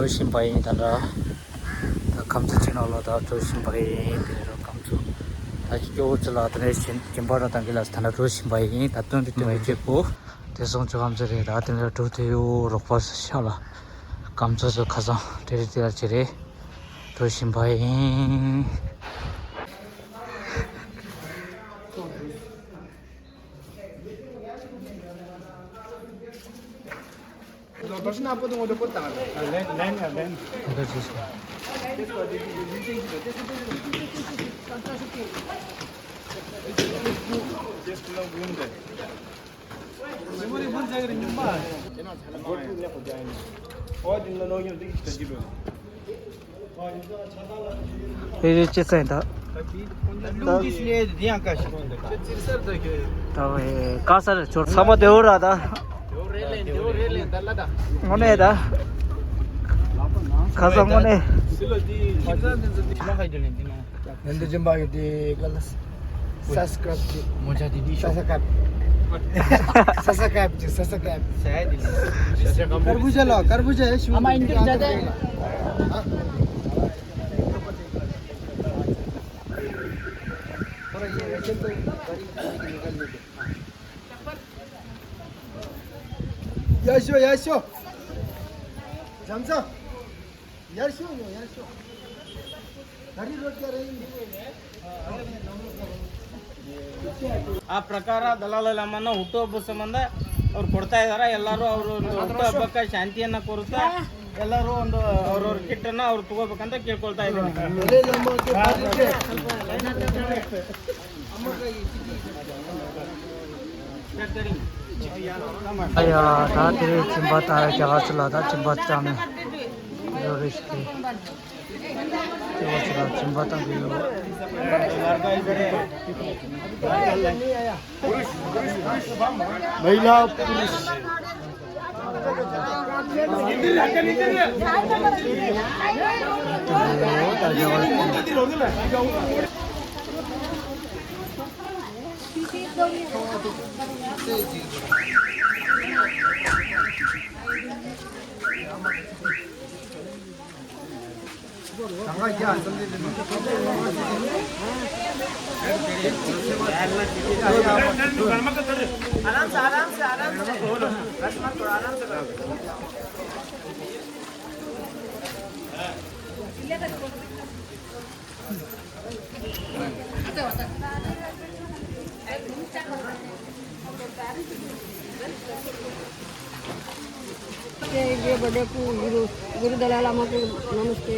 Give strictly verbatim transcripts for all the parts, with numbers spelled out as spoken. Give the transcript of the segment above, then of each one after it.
འགྲོ་བཞིན་པ་ཡིན། ད་ལྟ་ད་ཁམས་ཚན་ཅིག་ནང་ལ་ད་འགྲོ་བཞིན་པ་ཡིན། དེ་རུ་ཁམས་ཚན་ད་སྐྱོ་བོ་ཚོ་ལ་ད་ནས་བཞིན་གྱིན་པ་ར་དང་གི་ལ་ད་ལྟ་འགྲོ་བཞིན་པ་ཡིན། ད་དོན་དུ་དོན་མི་བྱེད་པོ་དེ་སོང་ཆུ་ཁམས་ཚན་རེད། ད་དེ་ལ་འགྲོ་དེ་ཡོ་རོགས་པ་ཤ་ལ་ཁམས་ཚན་ཚོ་ཁ་སང་དེ་རེད་དེ་ལ་ཅི་རེད། འགྲོ་བཞིན་པ་ཡིན། ཨེ་རེད་ཅི་ཚན་ད། ད་བའི་དཀའ་ས་རེད་ཚང་མ་དེ་འོ་ར་ད། དངོས་གནས་ད། ཁ་སང་དངོས་གནས། ནན་དུ་སྦྱིན་པ་ཡོད་དེ་ག་ལ། subscribe ཀྱི། མོ་ཅག་དེ་དེ་ཤོག subscribe subscribe ཀྱི་subscribe ཟེར་དེ། དཀར་པོ་ཅག་ལ་དཀར་པོ་ཅག་ཡ་ཤི་མ་ཨ་མ་ཨིན་དུ་ཅག་དེ། ཡ་ཤོ་ཡ་ཤོ། འཇམ་ཚ། ཡར་ཤོག་ཡོང་ཡར་ཤོག་ག་རི་རོ་ཀྱ་རེ་ཡིན། ཨ་པྲ་ཀ་ར་དཱ་ལའི་བླ་མ་ན་ཧུ་ཏོ་བུ་སི་མ་ན་ཨོར་ཀོར་ཏ་ཡ་ར་ཡ་ལ་རོ་ཨོར་ཧུ་ཏོ་བུ་ཀ་ཤཱན་ཏི་ཡ་ན་ཀོར་ཏ་ཡ་ལ་རོ་ཨོར་ཀི་ཏ་ན་ཨོར་ཏུ་བུ་ཀ་ན་ཀེ་ཀོར་ཏ་ཡ་ར། ཨ་ཡ་ད་དེ་རིང་སྦྱིན་པ་ད་རྒྱ་གར་ཚོ་ལ་ད་སྦྱིན་པ་བཅངས་ནས་ཡོད་རེད་ཤག་སྐྱེ་བོ་ཚོ་ལ་སྦྱིན་པ་བཏང་གི་ཡོད། महिला पुरुष। ये बड़े को गुरु, गुरु दलाई लामा को नमस्ते।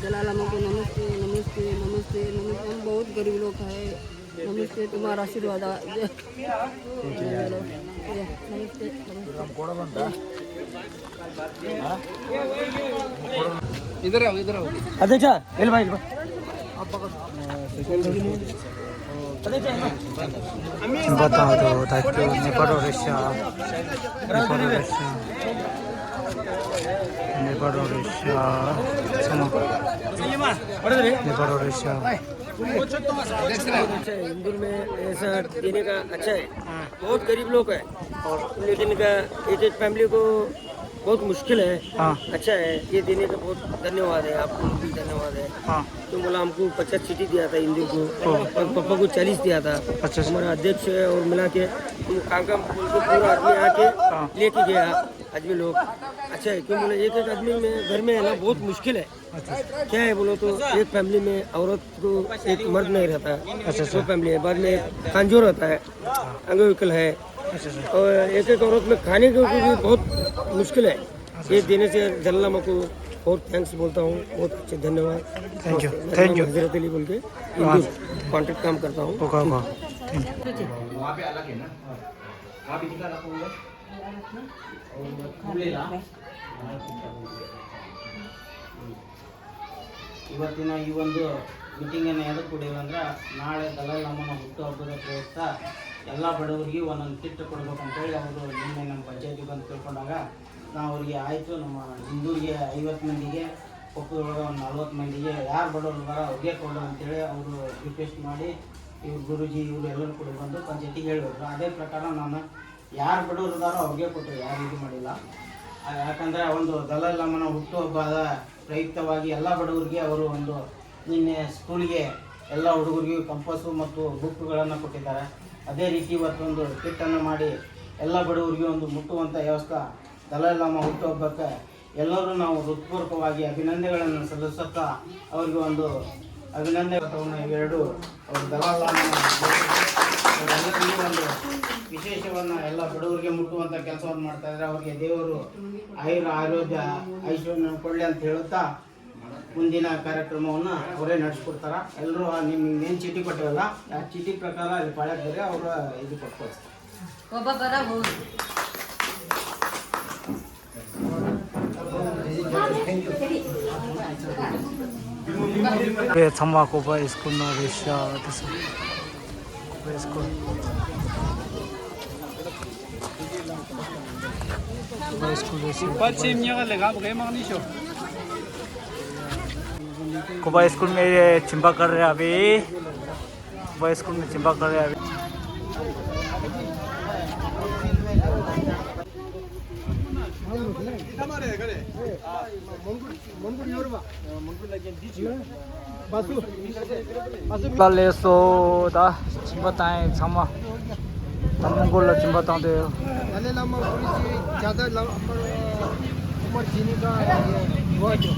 दलाई लामा को नमस्ते, नमस्ते, नमस्ते, नमस्ते। हम बहुत गरीब लोग हैं। नमस्ते, तुम्हारा आशीर्वाद आ-, ये, ये लो, ये, नमस्ते, नमस्ते। इधर आओ, इधर आओ। अध्यक्ष, एल भाई, एल भाई। बताओ तो, ताकि नेपाल और रसिया, नेपाल और रसिया, नेपाल और रसिया, नेपाल और रसिया। अच्छा है, इंदौर में ऐसा देने का अच्छा है। बहुत गरीब लोग है, और लेकिन का एक एक फैमिली को बहुत मुश्किल है। हाँ। अच्छा है, ये देने का बहुत धन्यवाद है, आपको भी धन्यवाद है। हाँ। क्यों बोला, हमको पचास चिट्ठी दिया था हिंदू को, हाँ। और पापा को चालीस दिया था। अच्छा, अच्छा। हमारा अध्यक्ष है और मिला के हम कांका बोल के पूरा आदमी आके हाँ। लेके गया। आदमी लोग अच्छा है, क्यों बोले, एक एक आदमी में घर में है ना, बहुत मुश्किल है। अच्छा, अच्छा। क्या है बोलो तो, एक फैमिली में औरत को एक मर्द नहीं रहता है। अच्छा, अच्छा। दो फैमिली है, बाद में कांजो रहता है, हाँ। अंगविकल है। अच्छा, अच्छा। और एक एक औरत में खाने को भी बहुत मुश्किल है। अच्छा, ये अच्छा। देने से दलाई लामा को बहुत थैंक्स बोलता हूँ, बहुत अच्छे धन्यवाद। थैंक यू, नमस्ते। मेरा थैंक नाम यू। हजरत अली बोल के हाँ। हिंदू कॉन्ट्रैक्ट काम करता हूँ। Okay, okay. Thank you. वहाँ पे अलग है ना? वहाँ पे कितना रखा हुआ है? ಇವತ್ತಿನ ಈ ಒಂದು ಮೀಟಿಂಗನ್ನು ಎದಕ್ಕೆ ಕೂಡಿಲ್ಲ ಅಂದ್ರೆ, ನಾಳೆ ದಲೈ ಲಾಮನ ಹುಟ್ಟುಹಬ್ಬದ ಪ್ರಯುಕ್ತ ಎಲ್ಲ ಬಡವರಿಗೆ ಒಂದೊಂದು ಕಿಟ್ ಕೊಡ್ಬೇಕಂತೇಳಿ ಅವರು ನಿನ್ನೆ ನಮ್ಮ ಪಂಚಾಯತಿಗೆ ಬಂದು ತಿಳ್ಕೊಂಡಾಗ, ನಾವು ಅವರಿಗೆ ಆಯಿತು, ನಮ್ಮ ಹಿಂದೂರಿಗೆ ಐವತ್ತು ಮಂದಿಗೆ, ಕೊಪ್ಪಳದೊಳಗೆ ಒಂದು ನಲ್ವತ್ತು ಮಂದಿಗೆ, ಯಾರು ಬಡವರು ಇದಾರ ಅವ್ರಿಗೆ ಕೊಡೋಣ ಅಂತೇಳಿ ಅವರು ರಿಕ್ವೆಸ್ಟ್ ಮಾಡಿ, ಇವ್ರು ಗುರುಜಿ ಇವರು ಎಲ್ಲರೂ ಕೂಡ ಬಂದು ಪಂಚಾಯತಿಗೆ ಹೇಳಿದ್ರು. ಅದೇ ಪ್ರಕಾರ ನಾನು ಯಾರು ಬಡವರು ಇದಾರೋ ಅವ್ರಿಗೆ ಕೊಟ್ಟರು, ಯಾರು ಇದು ಮಾಡಿಲ್ಲ. ಆ, ಯಾಕಂದ್ರೆ ಒಂದು ದಲೈ ಲಾಮನ ಹುಟ್ಟುಹಬ್ಬದ ಪ್ರಯುಕ್ತವಾಗಿ ಎಲ್ಲ ಬಡವರಿಗೆ ಅವರು ಒಂದು ನಿನ್ನೆ ಸ್ಕೂಲ್‌ಗೆ ಎಲ್ಲ ಹುಡುಗರಿಗೂ ಕಂಪಾಸು ಮತ್ತು ಬುಕ್‌ಗಳನ್ನು ಕೊಟ್ಟಿದ್ದಾರೆ. ಅದೇ ರೀತಿ ಇವತ್ತೊಂದು ಕಿಟ್ಟನ್ನು ಮಾಡಿ ಎಲ್ಲ ಬಡವರಿಗೂ ಒಂದು ಮುಟ್ಟುವಂಥ ವ್ಯವಸ್ಥೆ. ದಲೈ ಲಾಮ ಹುಟ್ಟುಹಬ್ಬಕ್ಕೆ ಎಲ್ಲರೂ ನಾವು ಹೃತ್ಪೂರ್ವಕವಾಗಿ ಅಭಿನಂದನೆಗಳನ್ನು ಸಲ್ಲಿಸುತ್ತಾ, ಅವರಿಗೆ ಒಂದು ಅಭಿನಂದನೆ. ಇವೆರಡು ಅವರು ದಲೈ ಲಾಮ ಅವರೆಲ್ಲರಿಗೂ ಒಂದು ವಿಶೇಷವನ್ನ ಎಲ್ಲ ಬಡವರಿಗೆ ಮುಟ್ಟುವಂಥ ಕೆಲಸವನ್ನು ಮಾಡ್ತಾ ಇದ್ದಾರೆ. ಅವರಿಗೆ ದೇವರು ಆಯುರ ಆರೋಗ್ಯ ಐಶ್ವರ್ಯ ಕೊಡ್ಲಿ ಅಂತ ಹೇಳುತ್ತಾ, ಮುಂದಿನ ಕಾರ್ಯಕ್ರಮವನ್ನ ಅವರೇ ನಡೆಸ್ಕೊಡ್ತಾರ. ಎಲ್ಲರೂ ಆ ನಿಮ್ ಏನ್ ಚೀಟಿ ಕೊಟ್ಟಿರಲ್ಲ, ಆ ಚೀಟಿ ಪ್ರಕಾರ ಅಲ್ಲಿ ಪಾಳ್ಯಕ್ಕೆ ಬರ್ರಿ, ಅವ್ರ ಇದು ಕೊಟ್ಕೊಳ್ತಾರೆ. ಒಬ್ಬೊಬ್ಬರ ಹೋಗಿ. ཚང་མ་ཀོ་པ་ཧའི་སྐུལ་ནང་རེད་ཤག་དེ་སོ། ཀོ་པ་ཧའི་སྐུལ། ཀོ་པ་ཧའི་སྐུལ་རེད་ཤག་ཀོ་པ་ཧའི་སྐུལ་མེ་ཅིམ་པ་ཀར་རེ་ཨ་བེ། ཀོ་པ་ཧའི་སྐུལ་མེ་ཅིམ་པ་ཀར་རེ་ཨ་བེ། ལ་ལས་སོ་ད་སྦྱིན་པ་བཏང་ཡིན་ཚང་མ། ད་མོང་གོལ་ལ་སྦྱིན་པ་བཏང་དེ། ད་ལས་བླ་མ་གུ་རུ་ཞིག་རྒྱ་ད་ལ་ཨ་མར་ཇི་ནི་ཀ་ཡོད་ཅོ།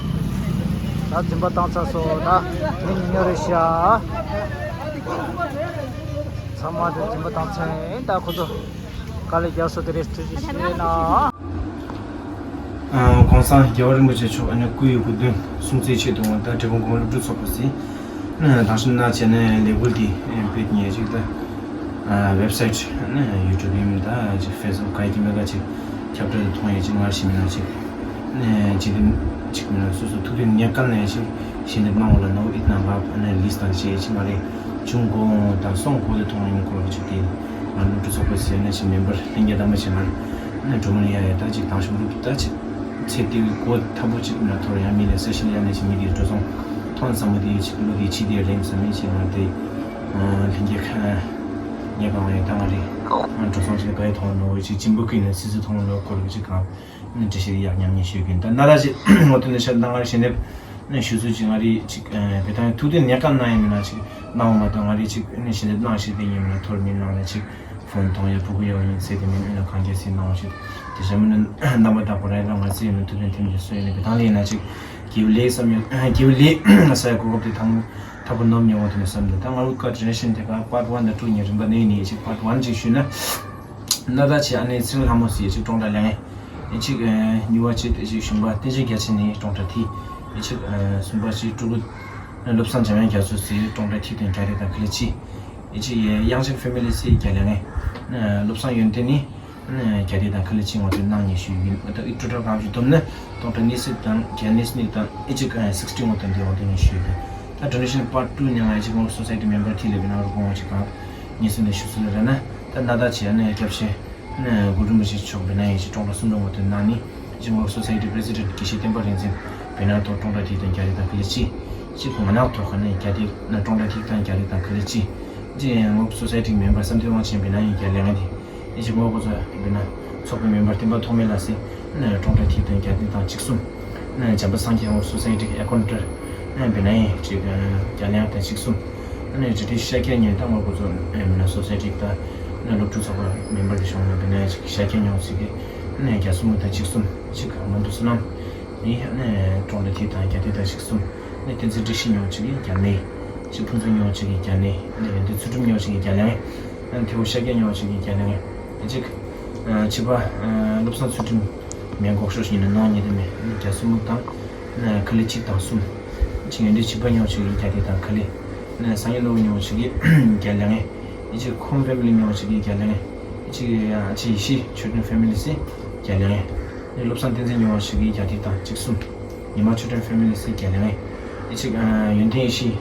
ད་སྦྱིན་པ་བཏང་ཚར་སོ་ད་མི་ཉོ་རེ་ཤ། ཚང་མ་དེ་སྦྱིན་པ་བཏང་ཚར་ཡིན་ད་ཁོ་ཚོ། དཀའ་ལས་རྒྱག་སོ་དེ་རེད་ཐུགས་རྗེ་ཆེ་ན། ཨ་གོང་ས་རྒྱལ་བ་རིན་པོ་ཆེ་མཆོག་ཨ་ནི་སྐུ་ཡི་དགུང་སྟོན་སྲུང་བརྩིའི་ཆེད་དུ་ད་འབྲས་སྤུངས་གོང་མ་སློབ་ཕྲུག་ཚོགས་པ་ཟིན་ནས་དང་ཞིང་ན་བྱས་ནས་ལས་འགུལ་འདི་སྤེལ་ཉེ་ཅིག་ད་ཝེབ་སའིཊ་ནས་ཡུ་ཊུབ་ཡིན་ད་ཅིག་ཕེ་སི་བུག་ག་ཡི་མེད་ཀ་ཅིག་ཁྱབ་བསྒྲགས་དེ་མཐོང་ཡས་ཅིག་ང་ཞིག་མིན་ན་ཅིག་ནས་ཅིག་ཅིག་མིན་ན་སོ་སོ་ཐུགས་འདུན་ཉེ་སྐར་ནས་ཅིག་ཞལ་འདེབས་གནང་བ་ལ་ནོ་ཨིད་ན་ལབ་ཨ་ནི་ལིས་དང་བཅས་ཅིག་མ་རེད་བྱུང་དགོངས་དང་སོང་གོ་དེ་མཐོང་ཡིན་སྐོར་ལ་ཅིག་དེ། ང་སློབ་ཕྲུག་ཚོགས་པ་ཟེར་ནས་ཅིག་མེམ་བར་ལྷན་རྒྱས་དམ་པ་ཅིག་ང་ནས་གྲོ་མོ་ལ་ཡ་ཡ་ད་ཅིག་དང་ཞུ་རུ་ད་ཅིག་ཚེ་དེའི་གོ་ཐབས་པོ་ཅིག་ན་ཐོར་ཡ་མི་ལ་ས་ཤི་ལ་ཡ་ནས་ཅིག་མི་དེའི་འགྲོ་སོང་ཐོན་བསམ་པ་དེ་ཅིག་བློ་དེ་ཕྱི་དེ་རེམ་བསམ་མི་ཅིག་ང་དེ་ལྷན་རྒྱས་ཁ་ཉེ་གང་བའི་ད་ང་རེ་ང་འགྲོ་སོང་ཅིག་ག་ཡི་ཐོང་ནོ་ཅིག་སྦྱིན་པོ་ཀུན་ནས་སི་སི་ཐོང་ནོ་སྐོར་གི་ཅིག་གང་ནས་འདྲི་ཤེས་ཡག་ཉམས་ཉེས་ཤོད་ཀྱིན་ད་ན་ར་ཅིག་ངོ་ཐོན་ནས་ཤར་ད་ང་རེ་ཞལ་འདེབས། ནས་ཞུ་ཚུལ་གྱི་ང་རེ་ཅིག་ཨ་བེ་ཐང་ཐུགས་འདུན་ཉེ་སྐར་གནང་ཡིན་མིན་ན་ཅིག་གནང་བ་མ་གཏོགས་ང་རེ་ཅིག་ནས་ཞལ་འདེབས་གནང་ཞིག་དེ་ཡིན་མིན་ན་ཐོར་མིན་གནང་ལ་ཅིག་ཕོན་གཏོང་ཡ་ཕྲུ་གུ་ཡོད་ཡིན་ཚེ་དེ་མིན་ཨེ་ན་གང་རྒྱལ་སྲིད་གནང་བ་ཞིག་དེ་བཞིན་མིན་ན་རྣམ་པ་དག་པ་རེ་རང་ང་ཚེ་ཡིན་ན་ཐུགས་འདུན་ཐིམ་གྱི་སུ་ཡིན་ན་བེ་ཐང་ལས་ཡིན་ན་ཅིག་དགེ་བའི་ལས་བསམ་ཡོད་དགེ་བའི་ལས་ས་ཡ་གོ་སྐབས་དེ་ཐང་ཐབས་པོ་ནོར་མྱོང་བ་དེ་ནས་བསམ་འདུག་ད་ང་རུ་ཀ་ཌོ་ནེ་ཤན་དེ་ག་པཱར་ཊི་ཝན་དང་ཊུ་གཉིས་རིམ་པ་ནས་ནས་ཅིག་པཱར་ཊི་ཝན་ཅིག་ཞུས་ན། ན་ད་ཆེ་ཨ་ནེ་ཚེ་རིང་ལྷ་མོ་སི་ཡེ་ཅིག་ཀྲོང་ཏ་ལེ་ངེ་ཅིག་ཉི་བ་ཅིག་ཅིག་ཞུམ་པ་བསྟན་ཆེན་རྒྱ་ཆེ་ནི་ཀྲོང་ཏ་ཐི་ཅིག་གསུམ་པ་ཅིག་ཀྲུ་གུ་བློ་བཟང་འཇམ་དབྱངས་རྒྱ་མཚོ་སི་ཀྲོང་ཏ་ཐི་དོན་རྒྱ་རི་དང་ཁི་ལི་ཅི་ཅིག་དབྱངས་ཅན་ཕེ་མི་ལི་སི་རྒྱ་ལེ་ངེ་བློ་བཟང་ཡོན་ཏན་ནི་རྒྱ་རི་དང་ཁི་ལི་ཅི་ངོ་དོན་གནང་ཉེ་ཞུ་ཡིན། ཨ་ད་ཨི་ཀྲོ་ཀྲ་གང་ཞུ་དུམ་ནི་ཀྲོང་ཏ་ནི་སི་དང་རྒྱ་ནི་སི་ནི་དང་ཨི་ཅིག་སིག་སི་ཊི་ངོ་དོན་དེ་ངོ་དོན་ཉེ་ཞུ་ཡིན། ད་ཌོ་ནེ་ཤན་པཱར་ཊི་ཊུ་ནི་ང་ཅིག་ངོ་སོ་སའི་ཊི་མེམ་བར་ཐི་ལེ་བི་ན་རུ་གོང་ཅིག་གང་ཉེ་སི་ནི་ཞུ་སི་ལེ་ར་ན། ད་ན་ད་ཆེ་ནས་སྐྱབས་ཆེ་ནས་གུ་རུ་རིན་པོ་ཆེ་མཆོག་བེ་ན་ཡེ་ཆེ་ཀྲོང་ཏ་སུམ་མདོ་ངོ་དོན་གནང་ནི་ཅི་ངོ་སོ་སའི་ཊི་པི་རེ་སི་ཌེན་ཊི་དགེ་བཤེས་བསྟན་པ་རིག་འཛིན་བེ་ན་ཐོག་ཀྲོང་ཏ་ཐིག་དང་རྒྱ་རི་དང་ཁི་ལི་ཅི་ཅི་ཁོང་ང་ནག་ཐོག་ཁ་ནས་རྒྱ་རི་ན་ཀྲོང་ཏ་ཐིག་དང་རྒྱ་རི་དང་ཁི་ལི་ཅི་ཅི་ངོ་སོ་སའི་ཊི་མེམ་བར་བསམ་གཏན་དབང་ཆེན་བེ་ན་ཡེ་རྒྱ་ལེ་ང་དེ་ཨེ་ཅིག་ངོ་ཁོ་ཚོ་བེ་ན་ཚོགས་པའི་མེམ་བར་བསྟན་པ་ཐོགས་མེད་ལ་སེ་ནས་ཀྲོང་ཏ་ཐིག་དང་རྒྱ་རི་དང་ཅིག་གསུམ་ནས་བྱམས་པ་སངས་རྒྱས་ངོ་སོ་སའི་ཊི་ཨེ་ཀོན་ཊར་ནས་བེ་ན་ཡེ་ཅིག་རྒྱ་ལེ་ང་དང་ཅིག་གསུམ། ཨ་ནི་ཌི་ཊི་ཤཱཀྱ་ཉིད་དང་ངོ་སོ་སོ་ཨ་མི་ན་སོ་སའི་ཊི་དང་ཨ་ནི་སློབ་ཕྲུག་ཚོགས་པ་མེམ་བར་གྱི་གཞུང་ལ་བི་ན་ཡ་ཅིག་ཤཱཀྱ་ཉོག་ཅིག་གི་ཨ་ནི་རྒྱ་སྲུ་མོ་དང་ཅིག་གསུམ་ཅིག་མ་འདུག་སུ་ནམ་ནི་ཨ་ནི་ཀྲོང་ཏ་ཐིག་དང་རྒྱ་ཐིག་དང་ཅིག་གསུམ་ཨ་ནི་བསྟན་འཛིན་བཀྲ་ཤིས་ཉོག་ཅིག་གི་རྒྱ་ནི་ཅིག་ཕུན་ཚོགས་ཉོག་ཅིག་གི་རྒྱ་ནི་ཨ་ནི་ཡོན་ཏན་ཚུལ་ཁྲིམས་ཉོག་ཅིག་གི་རྒྱ་ལེ་ཨ་ནི་ཐེ་བོ་ཤཱཀྱ་ཉོག་ཅིག་གི་རྒྱ་ལེ་ཨ་ཅིག་ཨ་ཕྱི་པ་ཨ་བློ་བཟང་ཚུལ་ཁྲིམས་མེ་འགོག་ཤོག་ཞིག་ཡིན་ན་ནོ་ཉེ་དེ་མེ་ཨ་ནི་རྒྱ་སྲུ་མོ་དང་ཨ་ནི་ཁ་ལི་གཅིག་དང་གསུམ་ཅིག་ཡོན་ཏན་ཕྱི་པ་ཉོག་ཅིག་གི་རྒྱ་ཐིག་དང་ཁ་ལི། ནས་སང་ཉིན་ནོར་བུ་ཉོ་ཆེ་གི་རྒྱ་ལེ་ངེ། ཨི་ཅིག་ཁོང་ཕེ་མི་ལི་ཉོ་ཆེ་གི་རྒྱ་ལེ་ངེ། ཨི་ཅིག་ཨ་ཅིག་ཡེ་ཤེས་ཆོས་སྒྲོན་ཕེ་མི་ལི་སི་རྒྱ་ལེ་ངེ། ནས་བློ་བཟང་བསྟན་འཛིན་ཉོ་ཆེ་གི་རྒྱ་ཐིག་དང་གཅིག་གསུམ། ཉི་མ་ཆོས་སྒྲོན་ཕེ་མི་ལི་སི་རྒྱ་ལེ་ངེ། ཨི་ཅིག་ཨ་ཡོན་ཏན་ཡེ་ཤེས་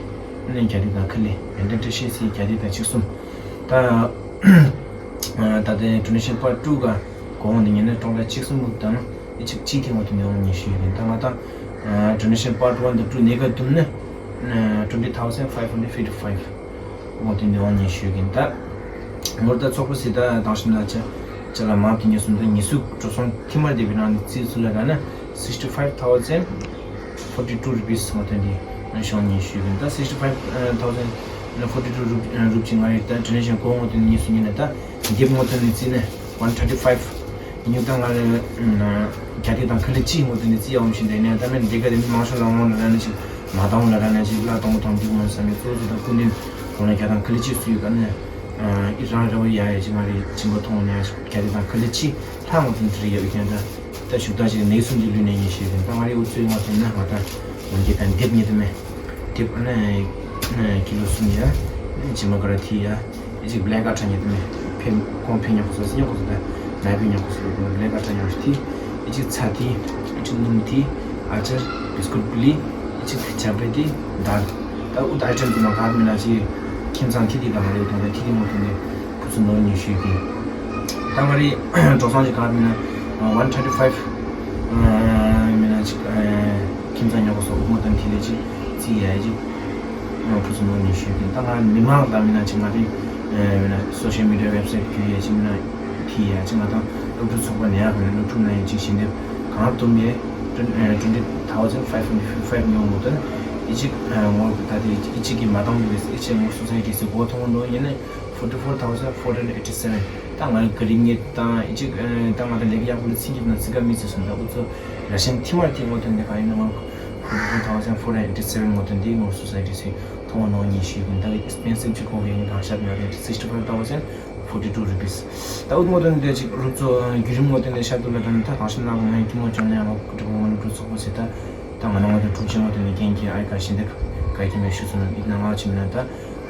ནས་རྒྱ་ཐིག་དང་ཁ་ལི་ཡོན་ཏན་བཀྲ་ཤིས་སི་རྒྱ་ཐིག་དང་གཅིག་གསུམ། ད་ད་ལྟའི་ཌོ་ནེ་ཤན་པཱར་ཊུ་ག་གོང་འདི་ཉིན་ནས་ཀྲོང་ཏ་ཆིག་གསུམ་དང་ཨི་ཅིག་གཅིག་ཐེངས་འོ་དེ་ནས་འོང་ཉེ་ཞུ་ཡོད་ཀྱི་ད་ང་དང་ཌོ་ནེ་ཤན་པཱར་ཊུ་ཝན་དང་ཊུ་ནས་ག་དུམ་ནས་twenty thousand five hundred fifty five འོ་དེ་ནས་འོང་ཉེ་ཞུ་ཡོད་ཀྱི་ད་ངོར་ད་ཚོགས་པ་སི་ད་དང་ཤིན་ན་ཆ་ ཅ་ལག་མང་དུ་ཉོས་སོང་། ད་ཉི་ཤུ་འགྲོ་སོང་ཐེངས་མ་དེ་བའི་ནང་ནས་རྩིས་ཚུལ་ལ་ད་ན་sixty five thousand forty two rupees ངོ་དོན་དེ་ཤོང་ཉེན་ཞུས་ཡིན། ད་sixty five thousand forty two rupees ཅིག་ང་ཡི་ད་ཌོ་ནེ་ཤན་གོ་ངོ་དོན་ཉི་ཤུ་ཉིན་ལ་ད་འདེབས་ངོ་དོན་ནས་རྩིས་ནས་one thirty five ཉིན་ད་ང་རེ་རྒྱ་སྐད་དང་ཁ་ལི་ཅི་ངོ་དོན་ནས་རྩིས་ཡག་བོ་ཞིག་འདེབས་ནས་ད་མེད་འདི་ག་དེ་མི་མང་ཤོས་ལ་ངོ་ལ་ད་ནི་ཞིག་མ་དང་ལ་ད་ནི་ཞིག་ལ་དང་པོ་དང་འདི་ངོ་བསམ་ཡོད། གཙོ་བོ་ད་སྐུ་མདུན་གོང་ལ་རྒྱ་དང་ཁ་ལི་ཅི་སུ་ཡོད་ག་ནས། ཨི་རང་རེ་བ་ཡ་ཡ་ཅིག་ང་རེ་ཆེན་པོ་མཐོང་ནས་རྒྱ་རེ་དང་ཁ་ལི་ཅི་ལྷ་ངོ་དོན་དེ་རེ་ཡོད་ཀྱང་ད་ད་ཞུགས་ད་ཅིག་ནས་གསུམ་གྱི་ལུས་ནས་ཉེ་ཤོས་ཀྱང་ད་ང་རེ་འུ་ཚོའི་ངོ་དོན་ན་ང་ད་ངོ་འདི་ག་འདེབས་ཉེ་དུ་མེད། འདེབས་ཨ་ནི་ཀི་ལོ་གསུམ་ཡ་ཆེན་པོ་ག་ར་ཐི་ཡ་ཨི་ཅིག་བླེག་ཨ་ཁྲ་ཉེ་དུ་མེད། ཕེ་གོང་ཕེ་ཉོག་སོ་སི་ཉོག་སོ་ད་ནའི་ཕེ་ཉོག་སོ་བླེག་ཨ་ཁྲ་ཉོག་སོ་ཐི་ཨི་ཅིག་ཚ་ཐི་ཨི་ཅིག་སྣུམ་ཐི་ཨ་ཅར་བིས་ཀུད་པུ་ལི། ཅིག་ཇ་པེ་ཏི་དཱལ། ད་འུ་ད་ཨའི་ཊེམ་དེ་ནང་ག་མིན་ན་ཅིག་ཁྱིམ་ཚང་ཐི་ཐི་ག་ང་རེ་དང་ད་ཐི་ཐི་མོ་ཐི་ནི་ཁུ་ཚུར་ནོར་ཉེ་ཤོས་ཀྱི། ད་ང་རེ་འགྲོ་སོང་ཅིག་ག་མིན་ན་one thirty five མིན་ན་ཅིག་ཁྱིམ་ཚང་ཉོ་གོ་སོ་འུ་མོ་དང་ཐི་ལེ་ཅིག་རྩིས་ཡ་ཅིག་ཁུ་ཚུར་ནོར་ཉེ་ཤོས་ཀྱི། ད་ང་མི་མང་ད་མིན་ན་ཅིག་ང་རེ་མིན་ན་སོ་ཤལ་མི་ཌི་ཡ་ཝེབ་སའིཊ་བརྒྱུད་ཡ་ཅིག་མིན་ན། དེ་ཡང་ཅིག་ང་དང་སློབ་ཕྲུག་ཚོགས་པ་ནས་ཡང་སློབ་ཕྲུག་ནང་ཡང་ཅིག་ཞལ་འདེབས་གང་བཏུམ་ཡས་twenty thousand five hundred fifty five ཉོ་མོ་དོན་ཨི་ཅིག་ངོ་ད་དེ་ཨི་ཅིག་གི་མ་དང་བས་ཨི་ཅིག་ངོ་སུ་ཚན་གྱི་སི་གོ་ཐོང་ནོ་ཡིན་ནས་forty four thousand four hundred eighty seven། ད་ང་ག་རི་ངེད་དང་ཨི་ཅིག་ད་ང་དང་ལེགས་ཡག་པོ་ལ་ཚིག་གི་ན་ཚིག་ག་མི་ཚེ་སོང་ད་འུ་ཚོ་ར་ཤན་ཐི་མར་ཐི་ངོ་དོན་དེ་ག་ཡིན་ན་ང་forty four thousand four hundred eighty seven ངོ་དོན་དེ་ངོ་སུ་ཚན་གྱི་སི་ཐོང་ནོ་ཉི་ཤུ་ཡིན། ད་ཨེག་སི་པེན་སིབ་ཅིག་གོ་གི་ཡིན་གང་ཤར་ན་sixty five thousand forty two rupees། ད་འུ་ངོ་དོན་དེ་ཅིག་རུབ་ཚོ་བརྒྱུད་རིམ་ངོ་དོན་དེ་ཤར་དུ་ལ་དོན་ད་གང་ཤར་ན་ངའི་ཐུན་མོང་བྱུང་ནས་ང་ཀྲུང་གོ་ནས་རུབ་ཚོགས་པོ་ཟེར་ད་ད་ང་ནང་ངོ་དོན་དྲུག་ཅུ་ངོ་དོན་དེ་རྒན་གྱི་ཨའི་ཀ་ཤིན་ཏུ་ག་གི་མེ་ཤུ་ཚོ་ནང་ཨིད་ན་ང་ཅི་མིན་ན་ད་ཨ་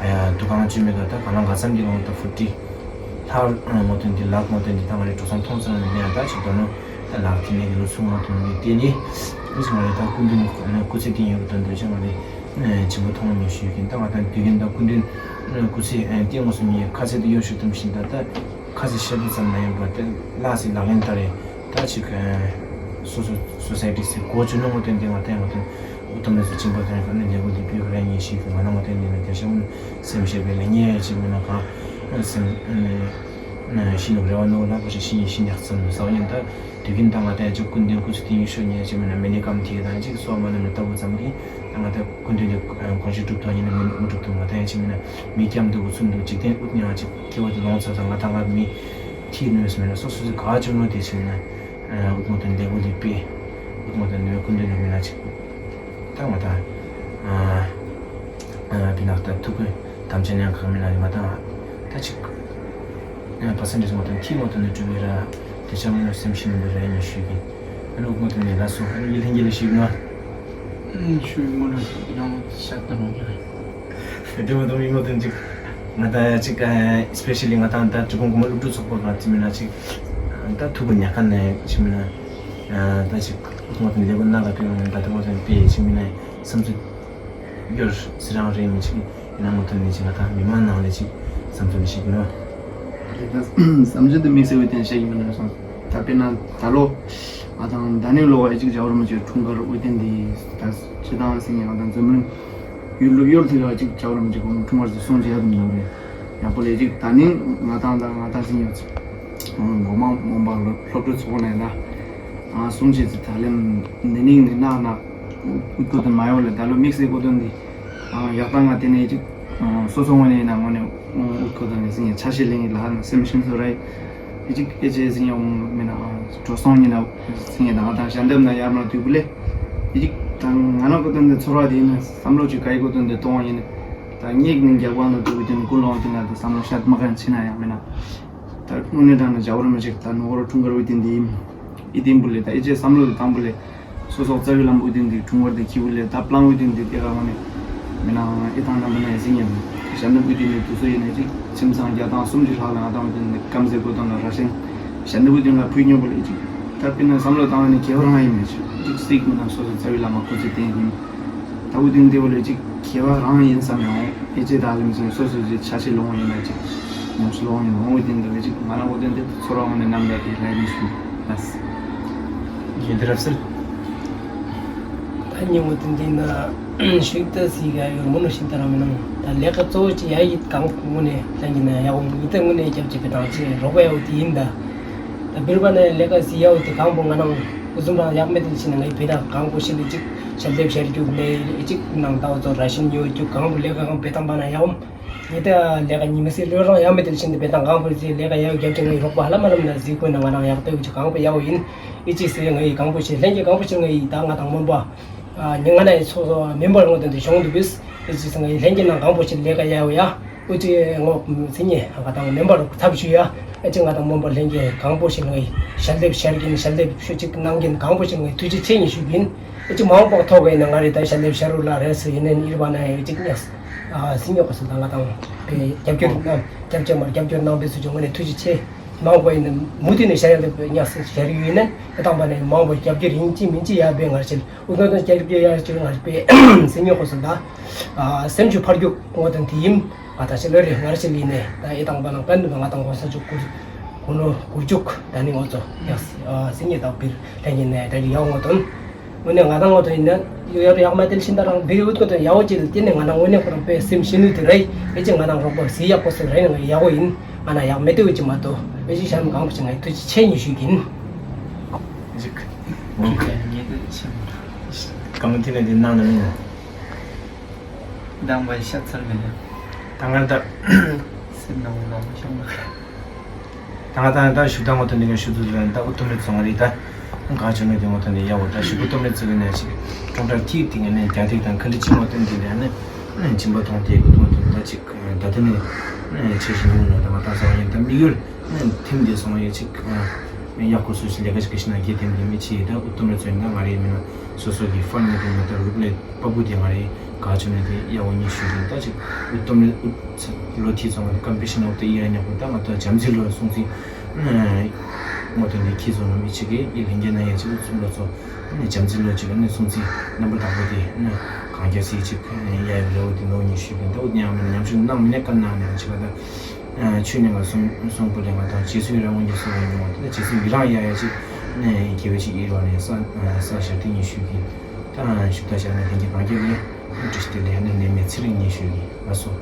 ཡ་དུ་གང་ཅི་མེད་ད་ད་ག་ལང་ག་ཙམ་གྱི་ངོ་ད་ཧྥུ་ཏི་ལྷག་ངོ་དོན་དེ་ལག་ངོ་དོན་དེ་ད་ང་རེ་འགྲོ་སོང་མཐོང་ཚོ་ནང་ནས་ཡང་ད་ཅིག་དོ་ནོ་ད་ལག་ཐི་མེད་གི་ལོ་ཚུ་ངོ་དོན་དེ་དེ་ནི་ཨུ་ཚོ་ང་རེ་ད་སྐུ་མདུན་སྐུ་ཚེ་བརྟན་ཡོད་དོན་དོན་ཅང་ང་རེ། ཆེན་པོ་མཐོང་ཉེ་ཤོས་ཀྱིན་ད་ང་དང་དུས་རྒྱུན་དང་སྐུ་མདུན་སྐུ་ཚེ་ལྟས་ངོ་སོ་མི་ཁ་ཚད་དུ་ཡོད་ཤོས་དམ་བཞིན་ད་ལྟ་ཁ་ཚད་ཤར་དུ་ཙམ་ན་ཡོད་པ་དེ་ལ་སི་ལག་ལེན་བསྟར་རེ་ད་ཅིག་སོ་སོ་སོ་སའི་ཊི་སི་གོ་ཆུ་ནོ་ངོ་དོན་དེ་ང་དང་ངོ་དོན་འུ་དམ་ལས་སུ་ཆེན་པོ་དོན་ག་ནས་ལས་འགུལ་འདི་སྤེལ་ག་རེ་ཉེ་ཤོས་ཀྱི་ང་ན་ངོ་དོན་འདི་ན་དེ་ཤ་མུན་སེམས་ཤེས་པའི་ལ་ཉེ་ཡ་ཅིག་མིན་ན་གང་སེམས་ཤི་ནུབ་རེ་བ་ནོ་ལ་ཁོ་ཤ་ཤི་ཉེ་ཤི་ཉག་ཙམ་ནུ་ས་བ་ཉིན་ད། དུས་རྒྱུན་དང་ང་དང་ཅིག་སྐུ་མདུན་སྐུ་ཚེ་བརྟན་ཡོད་ཤོས་ཉེ་ཅིག་མིན་ན་མི་ནི་ཀམ་ཐིག་དང་ཅིག་སོགས་མ་ནི་མི་ལྟ་བུ་ཙམ་གྱིས་ད་ང་དང་སྐུ་མདུན་དུ་གོང་ཞུ་གྲུབ་ཐོག་ཉིན་ནི་མི་མི་གྲུབ་ཐུབ་ང་དང་ཅིག་མིན་ན་མི་སྐྱམ་དུ་འུ་ཚུགས་འདུག་འཇིག་རྟེན་དབུ་ཉག་ཅིག་སྐྱེ་བ་དུ་ལོངས་ཚར་དང་ང་དང་ང་མི་ཐིག་ནུས་མིན་ན་སོ་སོ་སོ་ག་བྱུང་ནོ་དེ་ཅིག་མིན་ན་དབུ་མོ་དང་ལས་འགུལ་ལི་པི་དབུ་མོ་དང་ནུས་སྐུ་མདུན་དུ་མིན་ན་ཅིག་ད་ང་དང་ཨ་ཨ་བི་ནག་ད་ཐུག་གི་དམ་ཆེན་ཡང་གང་མིན་ན་ང་དང་ད་ཅིག་པར་སེན་ཊེ་ཇི་ངོ་དང་ཐིག་ངོ་དང་ནི་གྲུབ་པའི་ར་དེ་ཆ་མོ་ནི་སེམས་ཤིན་ཏུ་རེ་ཉེ་ཤོས་ཀྱི་ཨ་ནི་དབུ་མོ་དང་ནི་ལ་སོ་ཨ་ནི་ཡི་ལྷན་རྒྱས་ལ་ཞིག་ན་ཤུ་མོ་ནི་ཡང་ཤ་ད་རུང་ཡང་དེ་མོ་དང་མི་མོ་དང་ཅིག་ང་ད་ཅིག་ཨེ་སི་པེ་ཤ་ལི་ང་དང་ད་དྲི་གུང་གོང་མ་སློབ་ཕྲུག་ཚོགས་པ་ག་ཅི་མིན་ན་ཅིག་ད་ཐུག་གི་ཉག་ཁ་ནས་ཅི་མིན་ན་ད་ཅིག་དབུ་མོ་དང་ལས་འགུལ་སྣ་ལ་ཕེབས་ནས་ད་དེ་མོ་དང་དཔེ་ཅི་མིན་ན་བསམ་ཚུལ། གྱུར་སི་རང་རེད་མི་ཅིག་ཡིན་ན་མོ་ཐོན་ནས་ཅིག་ང་དང་མི་མང་ནང་ལས་ཅིག་བསམ་ཚུལ་ཞིག་ཡིན་ནོ། རེད་ད་བསམ་ཚུལ་དུ་དམིགས་བསལ་བའི་རྟེན་ཤེས་ཀྱི་མི་ནུས་སོང་། ད་དཔེར་ན་ད་ལོ་ང་དང་ད་ནི་ལོ་བ་ཅིག་ཇའོ་རི་མོ་ཅིག་འཁྲུངས་སྐར་དབུ་རྟེན་འདི་ད་སྤྱི་བཏང་ཟིན་ཡང་ང་དང་འཛམ་གླིང་ཡུལ་ལུ་ཡོད་དེ་ག་ཅིག་ཇའོ་རི་མོ་ཅིག་འཁྲུངས་སྐར་ཟིན་སོང་ཅི་ཡ་དུ་མི་འདུག་རེད། ཡག་པོ་ལས་ཅིག་ད་ནི་ང་དང་ད་ང་དང་ཟིན་ཡོད་ཚེ་འགོ་མ་མོན་པ་སློབ་གྲྭ་ཚོགས་ནས་ད་སོང་ཅི་ཚེ་ད་ལན་ནི་ནིང་ནི་ནག་ན་འུ་ཐུག་དུ་མ་ཡོང་ལས་ད་ལོ་དམིགས་བསལ་གོ་དོན་འདི། ཡག་ད་ང་དེ་ནས་ཅིག་སོ་སོ་ངོས་ནས་ཡིན་ན་ངོས་ནས་ཨུ་ཁོ་དང་ནས་སེང་ངེ་ཆ་ཤས་ལེན་ཡིན་ལ་ཧ་ན་སེམས་ཤིན་སོ་ར་ཡི་ཅིག་ཨེ་ཅེ་སེང་ངེ་མེད་ན་འགྲོ་སོང་ཡིན་ན་སེང་ངེ་དང་ང་དང་ཞལ་འདེབས་ན་ཡར་མར་དུས་བུ་ལེ་ཡི་ཅིག་ད་ང་ན་གོ་དོན་དེ་ཚོར་བ་དེ་ཡིན་ན་བསམ་བློ་ཅིག་ག་ཡི་གོ་དོན་དེ་གཏོང་བ་ཡིན་ན་ད་སྙེག་ནས་རྒྱག་པ་ན་དུས་བུ་དེ་ནི་ཀུན་སློང་དེ་ན་དེ་བསམ་བློ་ཤ་མ་ག་ཕྱིན་ན་ཡང་མེད་ན། ད་དངོས་གནས་དྲང་ན་ཇའོ་རི་མོ་ཅིག་ད་ནོར་འཁྲུངས་སྐར་དབུ་རྟེན་འདི་ཡིན། ཨི་ཏིན་པུ་ལེ་ད་ཨི་ཅེ་བསམ་བློ་དེ་དང་པོ་ལེ། སོ་སོ་རྩ་བའི་ལམ་དབུ་རྟེན་འདི་འཁྲུངས་སྐར་དེ་ཁྱི་བུ་ལེ་ད་པླང་དབུ་རྟེན་འདི་དེ་ག་ལ་ནས་མི་ནང་ཨི་ཐང་ནང་མི་ནང་ཨི་ཟིན་ཡིན། ཞལ་འདེབས་དབུ་རྟེན་འདི་དུ་སོ་ཡིན་ནས་ཅིག་ཁྱིམ་ཚང་བརྒྱ་དང་སུམ་ཅུ་ལྷག་ལ་ང་དང་དབུ་རྟེན་འདི་སྐམ་ཟེར་དགོས་དང་ལ་ར་ཤན། ཞལ་འདེབས་དབུ་རྟེན་ལ་ཕུལ་མྱོང་པོ་ལེ་ཅིག་ད་དཔེར་ན་བསམ་བློ་བཏང་བ་ནི་དགེ་བ་རང་ཡིན་མེད་ཅིག་ཅིག་སྲིད་མི་དང་སོ་སོ་རྩ་བའི་ལམ་ཁོ་ཚོས་བསྟན་ཡིན། ད་དབུ་རྟེན་འདི་བོ་ལས་ཅིག་དགེ་བ་རང་ཡིན་བསམ་ཡང་ཨེ་ཅེ་ད་ལེམ་ཚོ་སོ་སོ་ཅིག་ཆ་ཤས་ལོང་ཡིན་ན་ཅིག་ཉམས་སུ་ལོང་ཡིན་ན་དབུ་རྟེན་འདི་ལས་ཅིག་ང་རང་དབུ་རྟེན་འདི་ཚོར་བ་ངོ་ནས་རྣམ་དག་གི་ལ་ཡིན་ཞུ་ལ། ཡིན་འདི་རབ་སེལ། ད་ཉིན་དབུ་རྟེན་འདི་ན་ཤུགས་ད་སི་ག་ཡོད་མོ་ནོ་ཤིན་ད་ར་མི་ནང་ད་ལས་ཀ་གཙོ་བོ་ཅིག་ཡ་ཡིད་གང་ངོ་ནས་ལ་ཡིན་ན་ཡག་འོང་ཡིད་ད་ངོ་ནས་རྒྱབ་ཅིག་པའི་དང་ཅིག་རོགས་པ་ཡག་འོང་དེ་ཡིན་ད། ད་བིར་བ་ནས་ལས་ཀ་ཟིག་ཡག་དེ་གང་པོ་ང་རང་ཨུ་ཚུགས་རང་ཡག་མེད་དེ་ཕྱིན་ནས་ངའི་བེ་ད་གང་པོ་ཞིག་ལ་ཅིག་ཞལ་འདེབས་བྱ་རྒྱུ་ནས་ཅིག་ནང་ད་ཚོ་ར་ཤིན་ཉོ་རྒྱུ་གང་པོ་ལས་ཀ་གང་བེ་ད་པ་ན་ཡག་འོང་། ངས་ད་ལས་ཀ་ཉི་མ་ཟིག་ལོས་རང་ཡག་མེད་དེ་ཕྱིན་ནས་བེ་ད་གང་པོ་ཟིག་ལས་ཀ་ཡག་རྒྱབ་ཅིག་ངའི་རོགས་པ་ཧ་ལམ་ཧ་ལམ་ན་ཟིག་དགོས་ན་ང་རང་ཡག་ཏོ་ཅིག་གང་པོ་ཡག་ཡིན། ཨི་ཅིག་ཟེར་ངའི་གང་པོ་ཞིག་ལྷན་རྒྱས་གང་པོ་ཞིག་ངའི་ད་ང་དང་མོན་པ། ཉི་ང་ནས་སོ་སོ་མེམ་བར་ངོ་དོན་དུ་བྱུང་འདུག་གིས། ཨེ་ཅི་སང་ལྷན་རྒྱས་ནང་གང་པོ་ཞིག་ལས་ཀ་ཡག་ཡོད་ཡ། ཨུ་ཅི་ངོ་སི་ཉེ་ང་དང་མེམ་བར་ཚབ་ཞུ་ཡ། ཨེ་ཅི་ང་དང་མོན་པ་ལྷན་རྒྱས་གང་པོ་ཞིག་ངའི་ཞལ་འདེབས་ཤར་གྱིན་ཞལ་འདེབས་ཞུ་ཅིག་གནང་གིན་གང་པོ་ཞིག་ངའི་ཐུགས་རྗེ་ཆེ་ཉིད་ཞུ་གིན། ཨེ་ཅི་མ་འོངས་པ་ཐོག་གི་ནང་ང་རེ་ད་ཞལ་འདེབས་ཤར་རུ་ལ་རེ་སུ་ཡིན་ནན་ཨིར་བ་ན་ཨེ་ཅི་ཉག་སི་ཉོ་གོ་སུ་ད་ང་དང་རྒྱབ་སྐྱོར་རྒྱབ་སྐྱོར་མར་རྒྱབ་སྐྱོར་གནང་པའི་སུ་ཅུང་ངོ་ནས་ཐུགས་རྗེ་ཆེ། མང་པོ་ཡིན་ན་མུ་མཐུད་ནས་བྱ་ཡག་ལ་ཉག་སེ་བྱ་རིགས་ཡིན་ན་ཨེ་དང་པ་ནས་མང་པོ་རྒྱབ་སྐྱོར་ཡིན་གཅིག་མིན་གཅིག་ཡག་པའི་ངར་ཆེ་ལ་ཨུ་ཐོན་དང་རྒྱབ་སྐྱོར་ཡག་ཅིག་ངར་པའི་སེམས་ཉོ་གོ་སོང་ད། སེམས་ཆུ་ཕར་རྒྱུག་ངོ་དང་དེ་ཡིན། ང་ད་ཆེ་ལོས་རེད་ངར་ཆེ་ལ་ཡིན་ནས་ད་ཨེ་དང་པ་ནང་པན་དུ་ང་དང་གོང་ས་ཆུ་ཀུར་གོ་ནོ་ཀུར་ཅུག་ད་ནི་ངོ་ཚོ་ཡག་སེམས་ཉེ་དག་པིར་ལྷན་ཡིན་ནས་ད་རི་ཡག་ངོ་དོན། དངོས་གནས་ང་དང་ངོ་དོན་ཡིན་ན་ཡོད་ཡག་མ་དེ་ལ་ཤིན་ད་རང་བེ་རི་ཨུད་ཀོ་དོན་ཡག་འོ་ཅི་ལ་དེ་ནས་ང་དང་དངོས་གནས་ཁོ་རང་པའི་སེམས་ཤི་ནུས་དེ་རེད། ཨེ་ཅི་ང་དང་རོགས་པ་ཟི་ཡག་པོ་སུ་རེད་ན་ཡག་འོ་ཡིན། ང་ན་ཡག་མེད་དེ་འོ་ཅི་མ་གཏོགས་ཨེ་ཅི་ཤམ་གང་པོ་ཞིག་ངའི་ཐུགས་རྗེ་ཆེ་ཉིད་ཞུས་ཡིན། ཅིག་གང་དེ་ནས་དེ་ནང་ན་མིན་ནོ། དང་པ་ཤ་ཚར་མེད་ལ། ད་ང་ད་སེམས་ནང་ལ་མ་ཤོང་ལ། ད་ང་ད་ད་ཞུ་དང་ངོ་ཐོན་ནས་ང་ཞུ་དུ་ལ་ད་ཨུ་ཐུམ་རེ་ཚོང་རེ་ད་གང་བྱུང་ནས་དེ་ངོ་ཐོན་ནས་ཡག་འོ་ད་ཞུ་ཨུ་ཐུམ་རེ་ཚོ་གི་ནས་ཅིག་ཀྲོང་ཀྲ་ཐིག་དེ་ངས་ནས་རྒྱ་ཐིག་དང་ཁ་ལི་ཅི་ངོ་ཐོན་དེ་ནས་ནས་སྦྱིན་པ་ཐོང་དེ་གི་ཐོང་དེ་ད་ཅིག་ད་དེ་ནས་ཆེ་ཞིང་ཡོང་ནོ་ད་ང་ད་སང་ཡིན་ད་མི་ཡུལ། ཐིམ་དེ་སོང་ཡོད་ཅིག་ཡག་པོ་སུ་ཞིག་ལས་ཀ་ཞིག་གི་ཤི་ན་དགེ་ཐིམ་དེ་མི་ཆེ་ཡིན་ད་ཨུ་ཐུམ་རེ་ཚོ་ཡིན་ན་ང་རེ་མིན་ན་སོ་སོ་གི་ཕན་ནི་དེ་ང་ད་རུག་ལས་པ་པུ་དེ་ང་རེ་ག་ཆུ་ནི་དེ་ཡག་པོ་ཉིད་ཞུ་གི་ད་ཅིག་ཨུ་ཐུམ་རེ་ལོ་ཐི་ཚོ་ང་ཀམ་པི་ཤི་ན་ཨུ་ཏེ་ཡ་ཉག་པོ་ད་ང་ད་འཇམ་ཚིག་ལོ་སོང་ཚིག་ངོ་དེ་འདི་ཁྱི་ཚོ་ན་མི་ཆེ་གི་ཡི་ལིང་གེ་ན་ཡ་ཅིག་ཨུ་ཚུ་ལོ་ཚོ་འཇམ་ཚིག་ལོ་ཅིག་ནི་སོང་ཚིག་རྣམ་པ་དག་པོ་དེ་གང་རྒྱ་སི་ཅིག་ཡ་ཡི་རེ་བོ་དེ་ལོ་ཉིད་ཞུ་གི་ད་ཨུ་ཉག་མི་ན་ཉམ་ཆུང་ནང་མི་ནས་ཀ་ནང་ནས་ཅིག་ད། ཆོས་ནས་ང་གསུང་གསུང་པོ་ལས་ང་དང་རྗེ་བཙུན་རང་ངོ་ཉིད་སོགས་ཡིན་ཡོང་དེ་རྗེ་བཙུན་ཡི་རང་ཡ་ཡ་ཅིག་ནས་དགེ་བའི་ཅིག་ཡིད་རོ་ནས་ས་ས་ཞབས་ཏིག་ཉིད་ཞུས་ཀྱིན་ད་ཞུ་ད་བྱ་ན་ལྷན་གྱི་གང་རྒྱལ་ལས་བྲིས་ཏེ་ལས་ནས་ནས་མེད་ཚེ་རིང་ཉིད་ཞུས་ཀྱིན་ལ་སོ།